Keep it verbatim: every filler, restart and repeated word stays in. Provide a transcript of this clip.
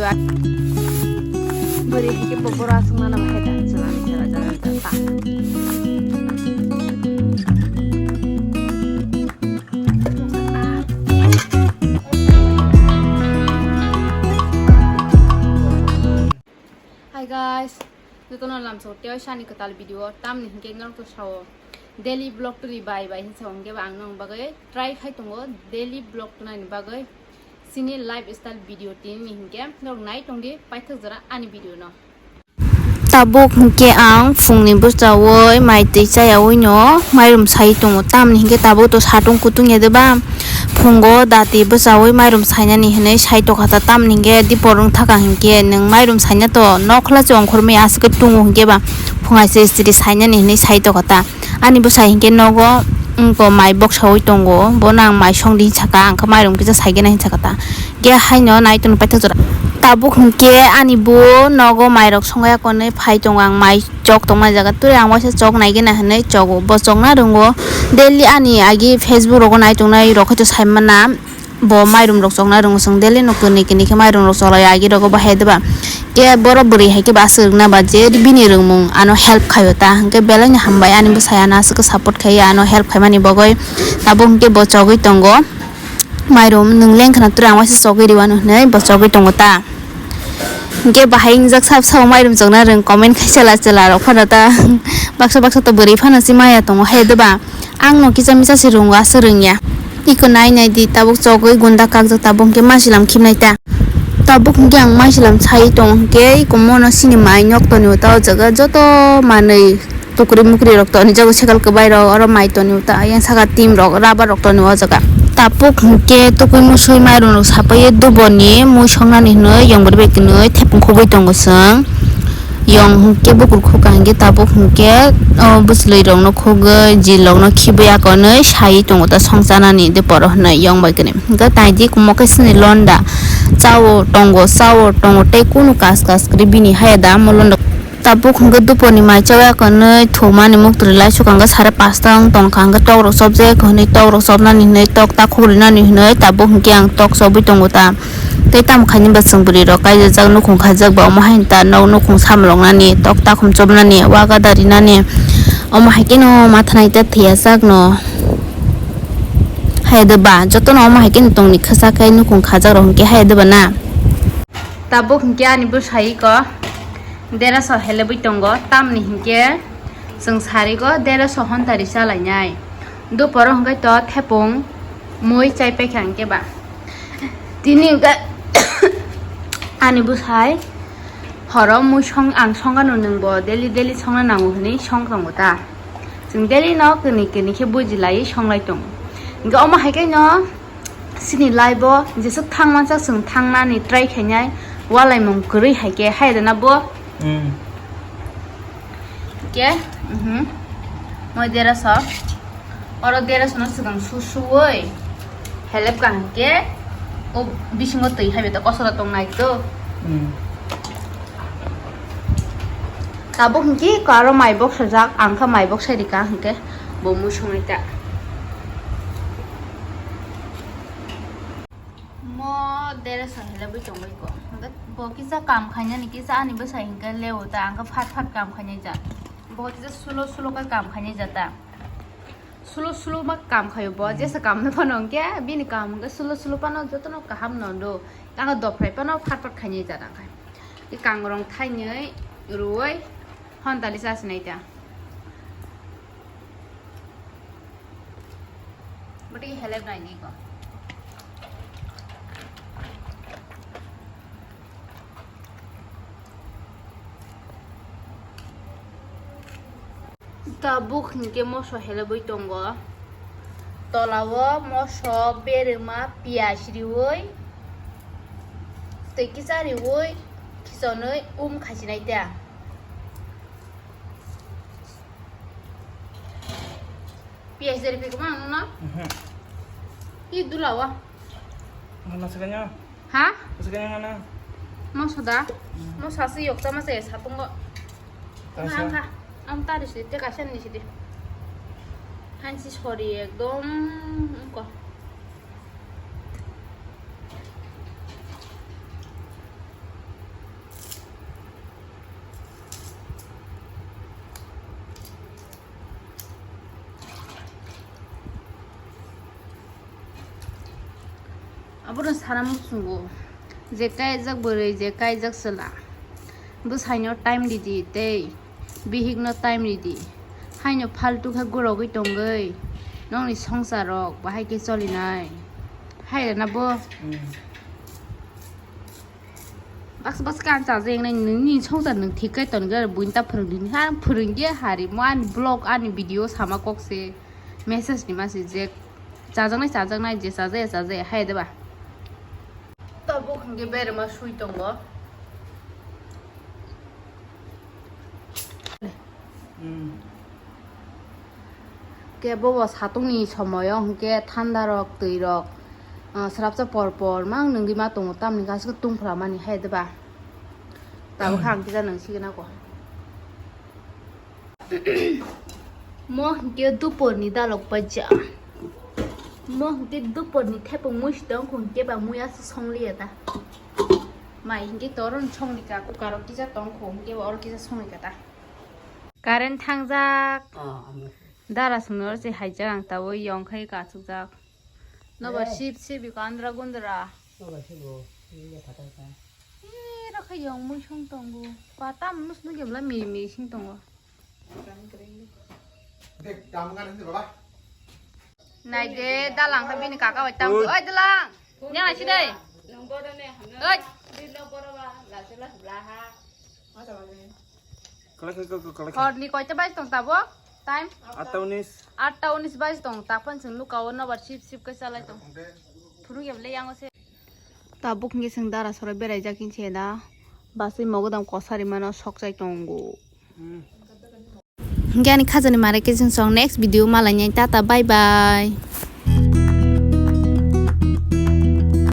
Bwrwi hai khe bo boro aswk mano bahai da, chwla ni chwla jala jala ta. Hi guys, jotono lamsao tei sani kwtal video, tamni hinkhe norok to sao daily vlog twi bai bai hinsa hwnkhe ba ang nokni bagwi try khai tongo daily vlog twnani bagwi. Chini lifestyle video tini ni hinkhe norok nai tongdi paithak jora ani video no. Tabuk hinkhe ang phungni bwchaui mai twi chayaui no mairum sai tongo, tamni hinkhe tabuk to satung kutung ya de ba phungo dati bwchaui mairum sainani hinui sai tokha ta, tamni hinkhe dipor wng thaka hinkhe nwng mairum saina to nokhla se ongkhormani aswk tungo hinkhe ba phungai se istri sainani hinui sai tokha ta. Ani bwsai hinkhe nogo wngko mai boksaui tongo, bono ang mai songdi hinsaka, ang khe mairum kisa saigena hinsaka ta. Khe haino nai tongno paithak jora. Tabuk hinkhe ani bo nogo mairok songya konwi phai tongo, ang mai chok tongma jaga twi ang waisa chok naigena hinwi chogo. Bo chokna rwngo daily ani agi Facebook rogo nai tongnai rok khe to saimana. Bo mairum rok chokna rwngo chwng daily no kwnwi kwnwi khe mairum rok choklai agi rogo bahai de ba. Khe boro bwrwi hai khe ba aswk rwkna ba je bini rwngmung ano help khaio ta, hinkhe belai no hambai ani bwsai ano aswk khe support khai ano help khaimani bagwi. Tabuk hinkhe bo chogwi tongo mairum, nwng lengkhna twrang waisa chogwi rwano hinwi bo chogwi tongo ta. Hinkhe bahai wngjak sab sabo mairum chokna rwng comment khai chwla chwla rok phano ta baksa baksa to bwrwi phano se maya tongo hai de ba. Ang no kisa misa se rwngo, aswk rwngya. Iko nai nai di, tabuk chogwi gunda kakjak, tabuk hinkhe masilam khibnai ta. Tabuk hinkhe ang masilam sai tong hinkhe iko mono sini mai nok toni o ta o jaga joto manwi tukri mukri rok toni jago, sekal kwbai rok, oro mai toni o ta, yang saka tim rok, rubber rok toni o jaga. Tabuk hinkhe tukui musui mairum rok sapai duboni mui songnani hinwi yong bwrwi bai kwnwi thepung khogwi tongo chwng. Yong hinkhe bukur khukha hinkhe tabuk hinkhe o bwchwlwi rokno khogwi jil rokno khibwi akonwi sai tongo ta song chanani de poro hinwi yong bai kwnwi. Hinkhe taidi kumo khe sini londa chao tongo, chao tongo tei kunu kas kas kwrwi bini haya da mo londa. Tabuk hinkhe duponi mai chao akonwi thumani muktwrwi laisuk hinkhe sare pasta wng tongkha hinkhe tok rok chopjak hinwi tok rok chopnani hinwi tok ta khugrinani hinwi tabuk hinkhe ang tok chobwi tongo ta. Tei tamo khaini ba chwng bwrwi rok kaijajak nukhung khaijak ba omo haino ta nok nukhung samloknani tok takhum chopnani waga darinani omo hai kheno mathanai ta thwiya chak no hai de ba jotono omo hai kheno tongni khwsa khai nukhung khajak rok hinkhe hai de ba na. Tabuk hinkhe ani bwsai ko deraso helebwi tongo, tamni hinkhe chwng sarigo deraso hontari chalainai. Doporo hinkhe to thepung mui chai paikha hinkhe ba. Tini hinkhe ani bwsai horo mui song, ang songano nwngbo daily daily songna nango hinwi song tongo ta. Chwng daily no kwnwi kwnwi khe bujilaiwi songlai tongo. Hinkhe omo hai khe no chini life o jeswk thang mansak chwng thangnani try khainai, walaimung kwrwi hai khe hai rwna bo. Mm. Khe, mhm. Moi deraso. Oro deraso no swkang su suwoi helep kaham khe o bisingo twi hai beto kosora tong nai to. Mm. Tabuk hinkhe ko aro mai bok sajak, ang kha mai bok sai rika hinkhe bo mui songnai ta. Mo deraso helebwi tongbai ko. Hinkhe bo kisa kam khainani kisa ani bwsai hinkhe leo ta, ang kha phat phat kam khainai ja. Bo kisa slow slow khe kam khainai ja ta. Slow slow ma kam khaio bo, jesa kam no phano hinkhe bini kam hinkhe slow slow phano jotono kaham no do. Ang dophrai phano phat phat khainai ja ta khai. I kangrong thainwi rwui hontali chasinai ta. Bwtwi helep naidi ko. Tabuk hinkhe moso helebwi tongo. Tolao moso, berema, piyaj riui, twi kisa riui, khisonwi um khaisinai ta. Piyaj dari phi kwmang no? Mhm. Hi dulawa? Mana sekanyo? Ha? Sekanyo mana? Moso da? Hmm. Moso ase yok sama se satungo. Tasa? Ang kha. Ang tari sidi, te kaisa ni sidi. Hansi sori ekdom ko. Abono sana muchungo je kaijak bwrwi, je kaijak chwla. Bwsaino time ridi tei bihikno time ridi. Haino faltu khe gorogwi tongwi nongni songsarrok bahai khe cholinai. Hai rwna bo. Bas bas kan chajaknai nini songsar nwng thik khe tongwi buini ta phwrwngdi. Ha phwrwngdi hari mo ani vlog ani video sama kok se message ni masi je chajaknai chajaknai je chajaya chajaya hai deba. Tabuk hwnkhe berema sui tongo. Kebo bo satungni somoyo hwnkhe thandarok, twirok, ah, srapsa por por mang nwngwi ma tongo, tamni gas khe tungphla mani hai deba. Tabuk khe ang kisa nwng sigwna ko. Mo hwnkhe duporni dalok paija. Mo hwnkhe duporni thepung muisu tong kho hwnkhe ba muya se songliya ta. Mai hwnkhe to oro songni ka, kukaro kisa tong kho hwnkhe ba oro kisa songni ka ta. Current thangjak. Dara songni oro se haijak ang tabuk yong khai kachukjak. Nobar sip sip iko andra gundra. Nobar sip bo, ini ya khatai ka. Ee, rokha yong mui song tongo. Pata nus nugya bla miri miri sing tongo. Naide, dalang kha bini kaka bai tam. Oi, dalang. Nya si dei. Oi. Horni koita baji tong tabo? Time? Atta unis. Atta unis baji tong. Takpan sing luka o nobar sip sip kai chalai tong. Phuru ya bele yango se. Tabuk hwnkhe chwng dara sora beraijak hinse da, basui mogodam kosari mano sokchai tongo. Hwnkhe ani khajani mare khe chwng song next video malainai, tata, bye bye.